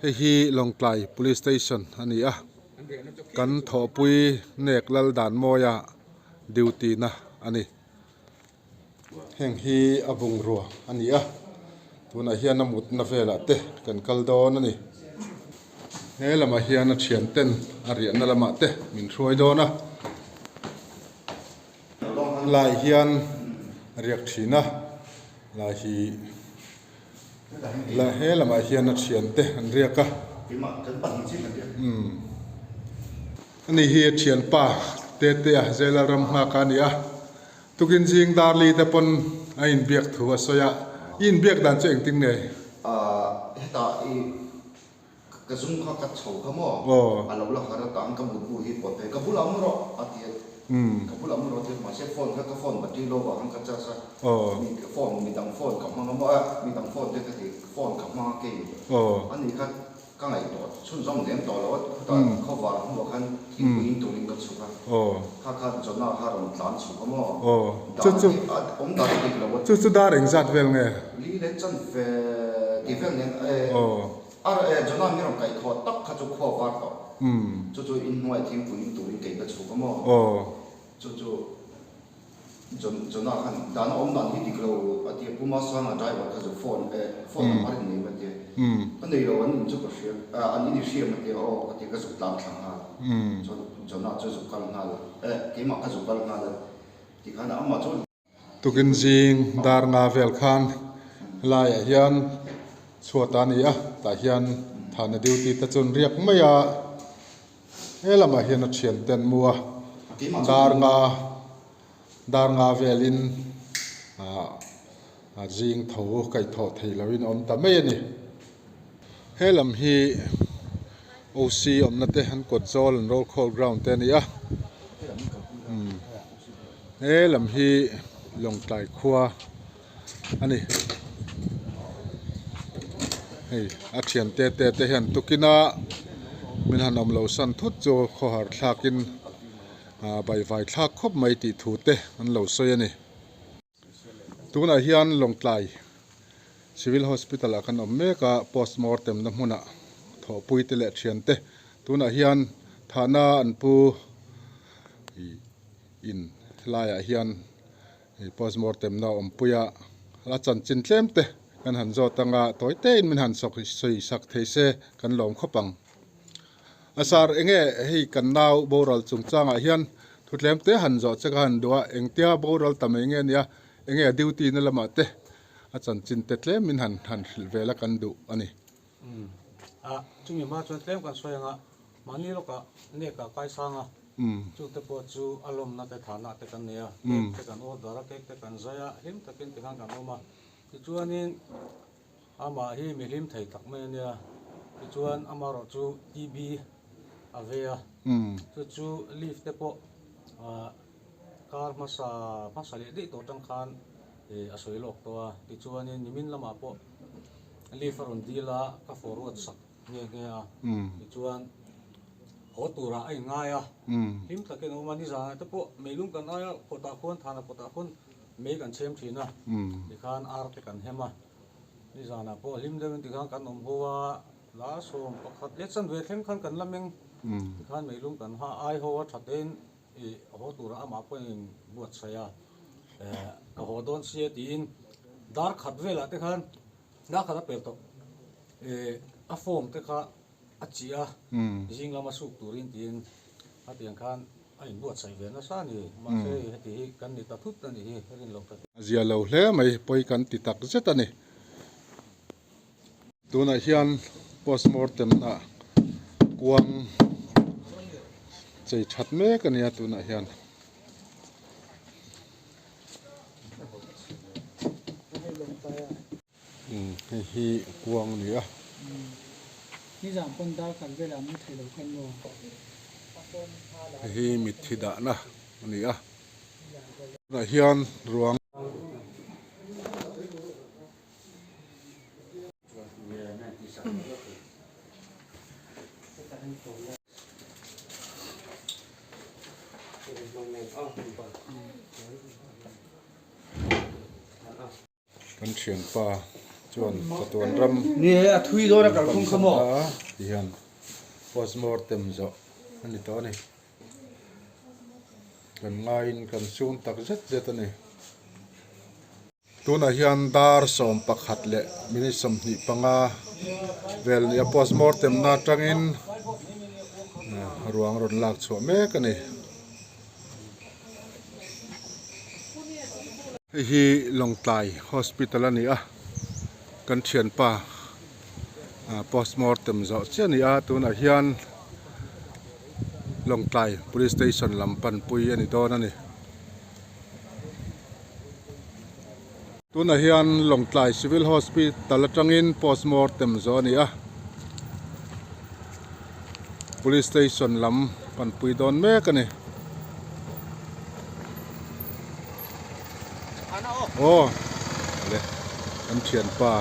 Hei hi Lawngtlai Police Station a ni a, kan thawhpui nek lal dan mawia duty na a ni. Heng hi a bungrua a ni a, tunah hian a mutna velah te kan kal dawn a ni. He lamah hian a thian ten a riahna lamah te min hruai dawn a. Lai hian a riak thin a, lai hi he lamah hian a thian te an riak a. Umm ani hi a thianpa Tetea Jailal ram nghak a ni a, tukin zing Darli te pawn a inbiak thu a sawi a, i inbiak dan chu engtin nge? Ahh hetah i Ka zum kha ka chho kha maw? A lo la har a tang ka mutbu hi pawt ve ka bulah mu rawh a ti a, ka bulah mu rawh a ti a, mahse phone kha ka phone battery low vang khan ka charge a, mi phone midang phone ka hmang a maw a, midang phone te ka ti phone ka hmang a kei a ni kha ka ngaihtuah chhunzawm lem tawh lo a, khutah khawvar hnuah khan thingpui in turin ka chhuk a, kha kha Jonah kha rawn tlan chhuk a maw? Dan hi a awm dan a dik lo a. Chu chu dar engzat vel nge? Li leh chan ve ti vel nen e. A raw e, Jonah mi rawn kaih thawh tak kha chu khua var tawh. Chu chu inhnuai thingpui in turin kei ka chhuk a maw? Chu chu Jonah khan dan a awm dan hi dik lo a ti a, Pu Masanga driver kha chu phone e, phone number in nei a ti a. Ka nei lo an in chu ka hria, an in i hriam a ti a, aw ka ti a, ka zuk tlang thla nghal. Chuan Jonah chu zuk kal nghal a, e keimah ka zuk kal nghal a tikhan amah chu. Tukin zing dar nga vel khan helaiah hian chhuat a ni a, tah hian thana duty te chu an riak mai a, he lamah hian a thian te an mu a, dar nga dar nga velin ah a zing tho kaihthawh thei loin a awm ta mai a ni. He lam hi OC awmna te an kawt zawl an roll call ground te a ni a. He lam hi Lawngtlai khua a ni. Hei a thian te te te hian tukin a min han awm lo san thut chu khawhar thlakin ah baihvai thlak khawp mai tih thu te an lo sawi a ni. Tunah hian Lawngtlai Civil Hospital ah kan awm mek a, post mortem na hmunah thawhpui te leh thian te tunah hian thahna an pu ih in helaiah hian ih post mortem na awmpui a, a chanchin tlem te kan han zawt anga tawi te in min han sawi sak thei se kan lawm khawp ang. A sar enge hei kan nau boral chungchangah hian thutlem te han zawh che ka han duh a, engtia boral ta mai nge nia, enge a duty na lamah te a chanchin te tlem in han han hrilh vel a kan duh a ni. Umm a chumi hma chuan tlem kan sawi anga mahni lawkah nek ah kai sang a, chu te pawh chu a lawmna te thahna te kan nei a, cake te kan order a, cake te kan zai a, hlim takin tikhan kan awm a, tichuanin Amah hi mi hlim thei tak mai a nia. Tichuan amaherawh chu TB a vei a, chu chu leave te pawh kar hmasa hmasa leh daih tawh atang khan a sawi lawk tawh a. Tichuanin nimin lamah pawh leave a rawn dil a, ka forward sak nghe nghe a. Tichuan haw turah a inngai a, hlim takin a awm a. Nizanah te pawh meilung kan aia kawtah khuan thana kawtah khuan mei kan chhem thin a, tikhan ar te kan hem a. Nizanah pawh hlim deuhin tikhan kan awm ho a, la sawm pakhat leh chanve thleng khan kan la meng. Tikhan meilung kan ha ai ho a tha tein ih haw turah amah pawhin buatsaih a, eh ka haw dawn sia tiin dar khat velah te khan dar khat a pel tawh eh a form te kha a chih a, zing lama suk turin tiin hetiang khan a inbuatsaih ve nasa a ni. Mahse heti hi kan ni ta thut a nih hi rin loh ta. A zia lo hle mai, pawi kan ti tak zet a ni. Tunah hian postmortem na kuang chei that mek a nia tunah hian. Hei hi kuang a ni a. Hei hi mitthi dahna a ni a. Tunah hian ruang. Kan thianpa Chuan chatuan ram min pan san ta ti hian postmortem zawh a ni tawh a ni. Kan ngaiin kan sun tak zet zet a ni. Tunah hian dar 11 leh minute 25 vel nia postmortem na atangin ruang rawn lak chhuah mek a ni. Hei hi Lawngtlai Hospital a ni a, kan thianpa postmortem zawh chiah a ni a, tunah hian Lawngtlai Police Station lam panpui a ni dawn a ni. Tunah hian Lawngtlai Civil Hospital atangin postmortem zawh a ni a, Police Station lam panpui dawn mek a ni. Aw le kan thianpa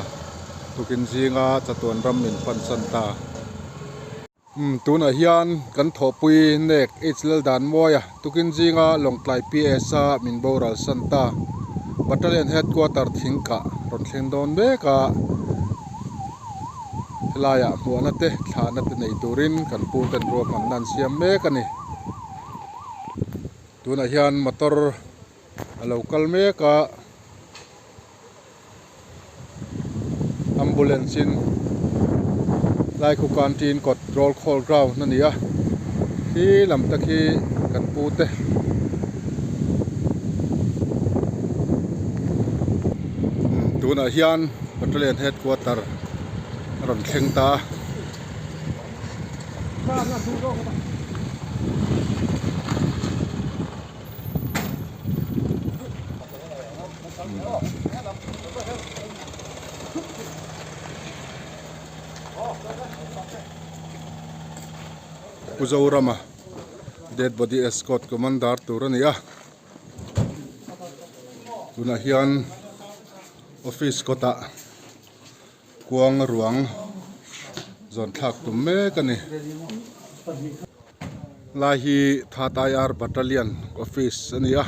tukin zinga chatuan ram min pansan ta. Umm tunah hian kan thawhpui nek H Laldanmawia tukin zinga Lawngtlai PS a min boral san ta. Battalion Headquarter thingkah rawn thleng dawn mek a, helaiah hmuahna te thlahna te nei turin kan pu ten ruahmanna an siam mek a ni. Tunah hian motor a lo kal mek a. Ambulance in Laikhu Canteen kawt roll call ground a ni a khi lam te khi kan pu te tunah hian battalion headquarter a rawn thleng ta a. Pu Zorama dead body escort commander tur a ni a tunah hian office kawtah kuang ruang zawn thlak tum mek a ni. Lai hi Thatai R Battalion office a ni a.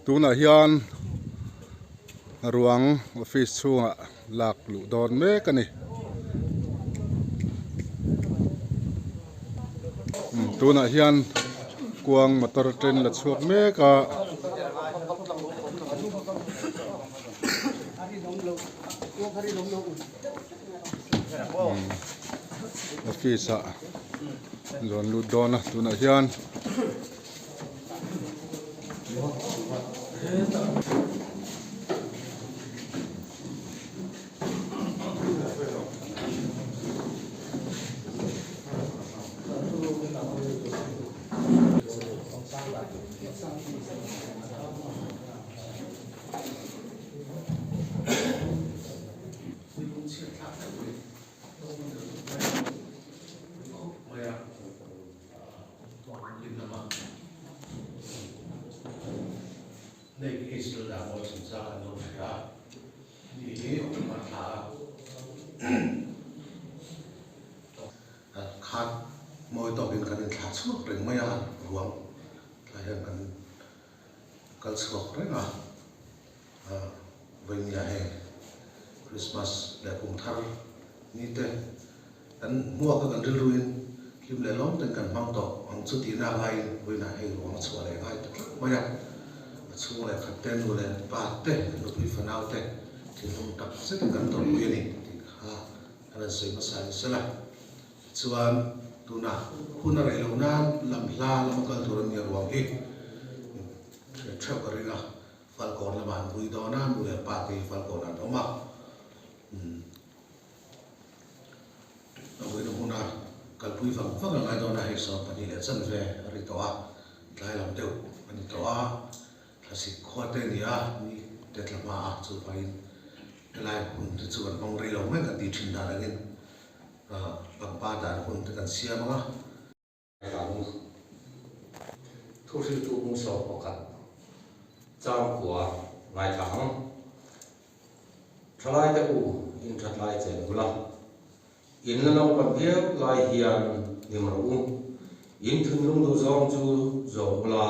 Tunah hian ruang office chhungah lak luh dawn mek a ni. Tunah hian kuang motor train la chhuak mek a. Office ah zawn lut dawn a tunah hian Khat mawi tawkin kan inthlah chhuak reng mai a, ruang thlai hian kan kal chhuak reng a, vawinia hei Christmas leh kum thar ni te kan hmuak a kan rilruin hlim leh lawm ten kan hmang tawh ang chu tihna ngaiin vawiinah hei ruang a chhuah leh ngai ta tlat mai a, a chhung leh khat te nu leh pa te kan nupui fanau te thinlung tak zetin kan tawrhpui a ni tih kha kan han sawi hmasa ni sela. Tichuan, tunah hun a rei lo nan lam hla lama kal tur an nia ruang hi hriat theuh ka ring a, Falkawn lamah an vui dawn a, nu leh pa te hi Falkawnah an awm a, a vuina hmuna kalpui vang vang a ngai dawn a, hei 12 leh chanve a ri tawh a, tlai lam deuh a ni tawh a, thlasik khua te a ni a, ni te tla hma a, chuvangin helai hun te chu kan hmang rei lo mai kan tih thin dan angin. Pangpar dan hun te kan siam ang a. Rang thuhriltu bung 11 changkua ngaithla ang. Thalai te u in that lai chen bula in la naupan viau lai hian hlim rawh u. In thinlung duh zawng chu zawng ula.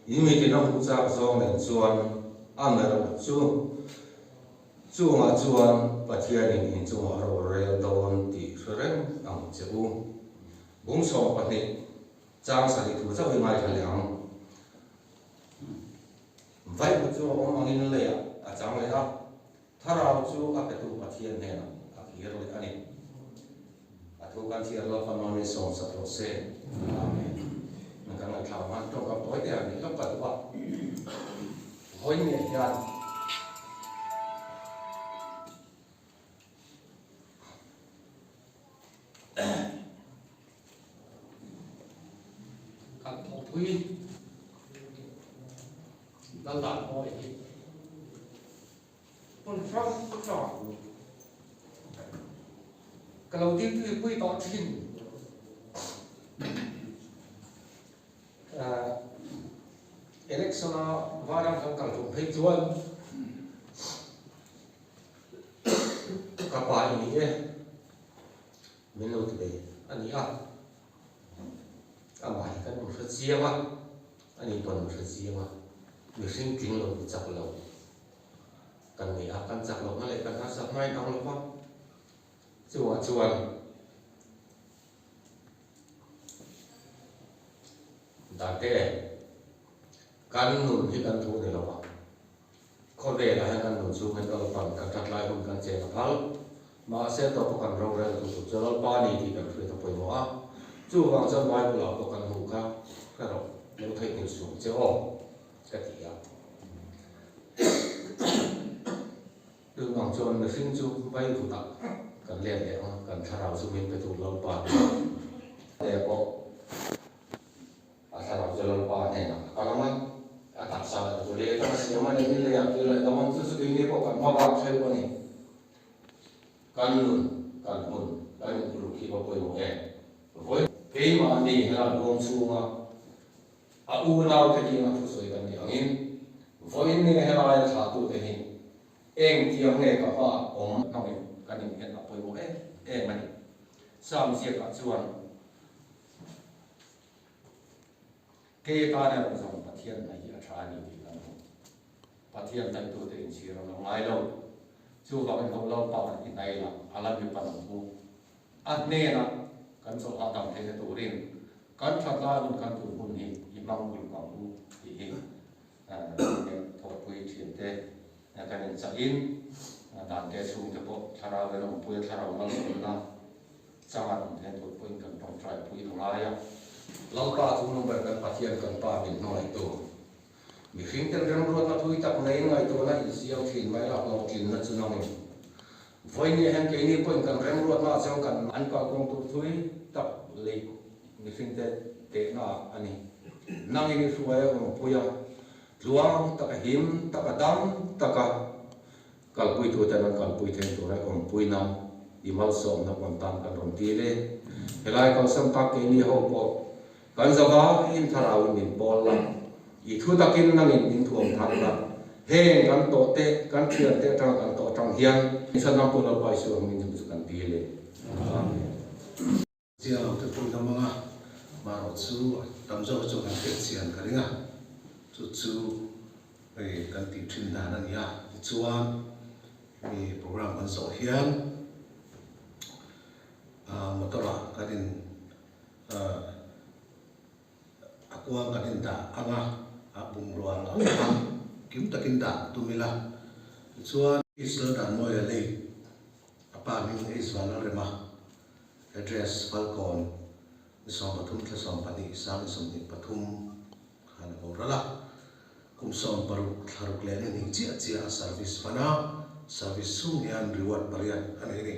In mitin a hmuh chak zawng nen chuan amaherawh chu chungah chuan Pathianin in chungah a ro rel dawn tih hre reng ang che u. Bung 12 chang sarih thu chauh hi ngaithla leh ang. Vaihmu chu a awm angin leiah a chang leh a, Thlarau chu a petu Pathian hnenah a kir leh a ni. A thu kan chhiar lo fan mami sawm sak rawh se. Amen. Kan ngaihthlak ang a, tawngkam tawi te ah nih lawk ka duh a. Vawi nge hian kan thawhpui lal dan mawi hi Hmun hrang hrangah ka lo duty pui tawh thin. Election a vairam kan kal tum phei chuan ka pa i ni e min lo ti ve a ni a, amah hi kan inhre chiang a, ani pawn min hre chiang a, mihring tling lo mi chak lo. Kan nei a, kan chak lohna leh kan harsat hmain ang lo va, chuvah chuan Dante, kan nun hi kan thu ni lo va, khawvelah hian kan nun chhung hian Lalpan kan that lai hun kan chen a phal, mahse tawpa kan rorel tu tur chu Lalpa ni tih kan hriat a pawimawh a, chuvang chuan Bible-ah pawh kan hmuh kha hre rawh, lo theihnghilh suh ang che aw. Ka ti a. Chuvang chuan mihring chu vai vutah kan let leh ang a, kan thlarau chu min pe tur Lalpa hnenah te pawh a thlarau chu Lalpa hnenah a kal ang a, a taksa erawh chu lei atanga siam a ni, leiah kir leh dam ang chu chu keini pawh kan hma bak theuh a ni. Kan nun, kan hmun, kan inuluk hi va pawimawh em? Vawi keimahni helai huang chhunga A unaute zinga thusawi kan nih angin, vawiin nge helaia thlahtute hi eng tiang nge ka hma awm hmangin kan in en a pawimawh em em a ni. Psalm ziakah chuan, Ke tan erawh zawng Pathian hnaih hi a tha a ni tih kan hmu. Pathian hnaihtute inchhir an lo ngai lo. Chuvangin ho Lalpa i hnaih la, a la mi pan ang u. A hnenah kan chawlh hahdam theihna turin kan that lai hun kan tun hun hi i hmang uluk ang u tih hi thawhpui thiante kan inchahin dante chhungte pawh thlarau in awmpui a, thlarau malsawmna changa awm theihna tur pawhin kan tawngtai pui a ngai a. Lalpa chu number kan Pathian kan Pa min hmangaihtu Mihring ten remruatna thui tak neiin ngaihtuahna insiam thin mai lak lo tlinna chu nangin vawinia hian keini pawhin kan remruatna ah chuan kan an kalkawng tur thui tak lei mihring te tehna ah a ni. Nangin i hruai a awmpui a, tluang taka him taka dam taka kalpui tu ten an kalpui theih tur a awmpuina i malsawmna pawn tan kan rawn dil e. Helai kalsan tak keini ho pawh Kan zavaiin thlarauin min pawl la, i thu takin nangin min thuam thar la, heng kan tawh te, kan thian te atanga kan tawh atang hian Chhanang tu Lalpa Isua hmingin chu chu kan dil e. Amen. Chiang lo te pawh in awm ang a, marawh chu tam zawk hi chuan kan hriat chian ka ring a, chu chu hei kan tih thin dan a ni a, tichuan hemi program kan zawh hian motor ah kan in A kuang kan indah ang a, a bungrua ang ang kha kim takin dah tum ila. Tichuan, Israel Danmawia lei a pa hming Eizval a rem a, address Falkawn ni 13 thla 12 sang ni 23 khan a boral a. Kum 16 thla ruk leh ni hnih chiah chiah a service hman a, service chhung hian reward pariat a nei a ni.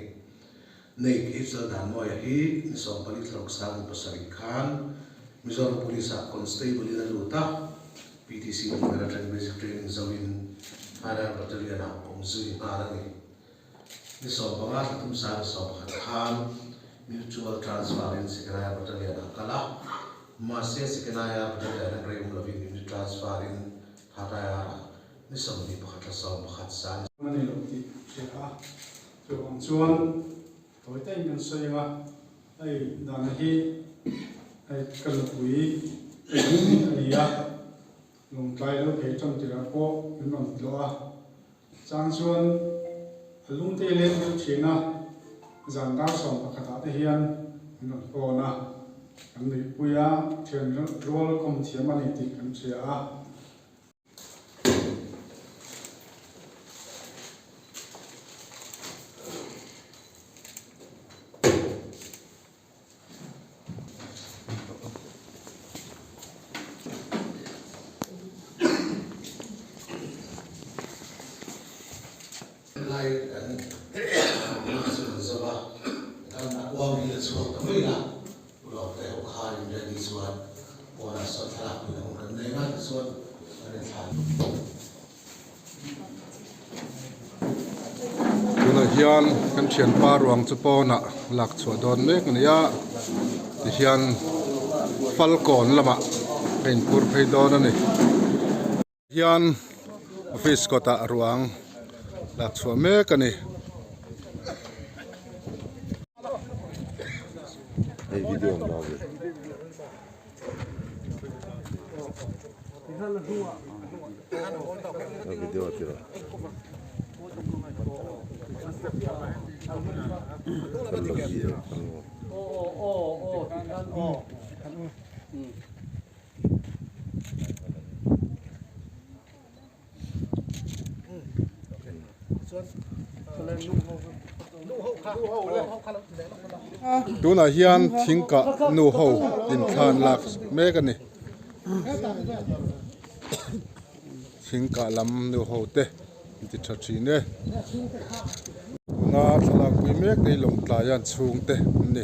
Neik Israel Danmawia hi ni 14 thla ruk sang ni pasarih khan Mizoram Police ah Constable in a lut a, PTC Lunglei atangin Basic Training zoin Thailand Battalion ah awm zui nghal a ni. Ni 15 thla thum sang ni 11 khan Mutual Transfer in Sekenaya Battalion ah a kal a, Mahse Sekenaya Battalion hian rei awm lovin Unit Transfer in Thataya ah ni 21 thla 11 sang A ni lo tih hria a, chuvang chuan tawi takin kan sawi ang a, hei dana hi hei ka nupui a ni a. Lawngtlai lo phei ṭan tirah pawh min rawn tlawh a, chang chuan a lungte leng deuh ṭhin a, zan dar 11 ah te hian min rawn phone a, kan nuihpui a, ṭhian rual kawm thiam a ni tih kan hria a. Lai kan chu kan zawm a, kan a kuang hi a chhuak ta mai a, Ulawk te ho khan in ready chuan pawnah sawn thlalak pui na hun kan nei nga tichuan kan inthlan. Tunah hian kan thianpa ruang chu pawnah lak chhuah dawn mek a ni a tihian falkawn lamah a inphur phei dawn a ni hian office kawtah ruang lak chhuah mek a ni. Tunah hian thingkah nu ho inthlan lak mek a ni. Thingkah lam nu ho te an ti tha thin e. Tuna thlalak pui mek te hi Lawngtlai an chhungte an ni.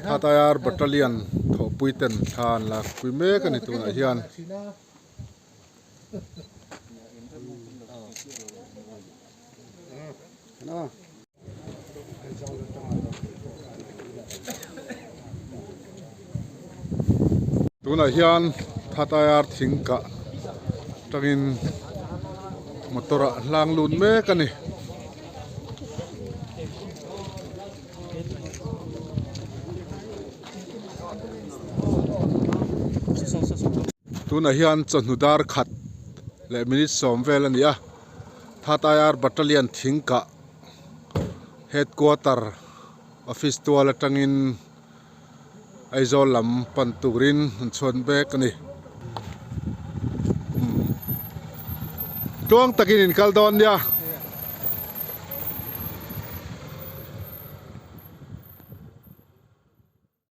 Thatayar Battalion thawhpui ten thla an lak pui mek a ni tunah hian. Tunah hian Thatayar thing kah tangin motor ah hlang lut mek a ni. Tunah hian chawhnu dar khat leh minute sawm vel a ni a Thatayar Battalion thing kah headquarter office tual atangin Aizawl lam pan turin an chhuan mek a ni. Tluang takin in kal dawn nia.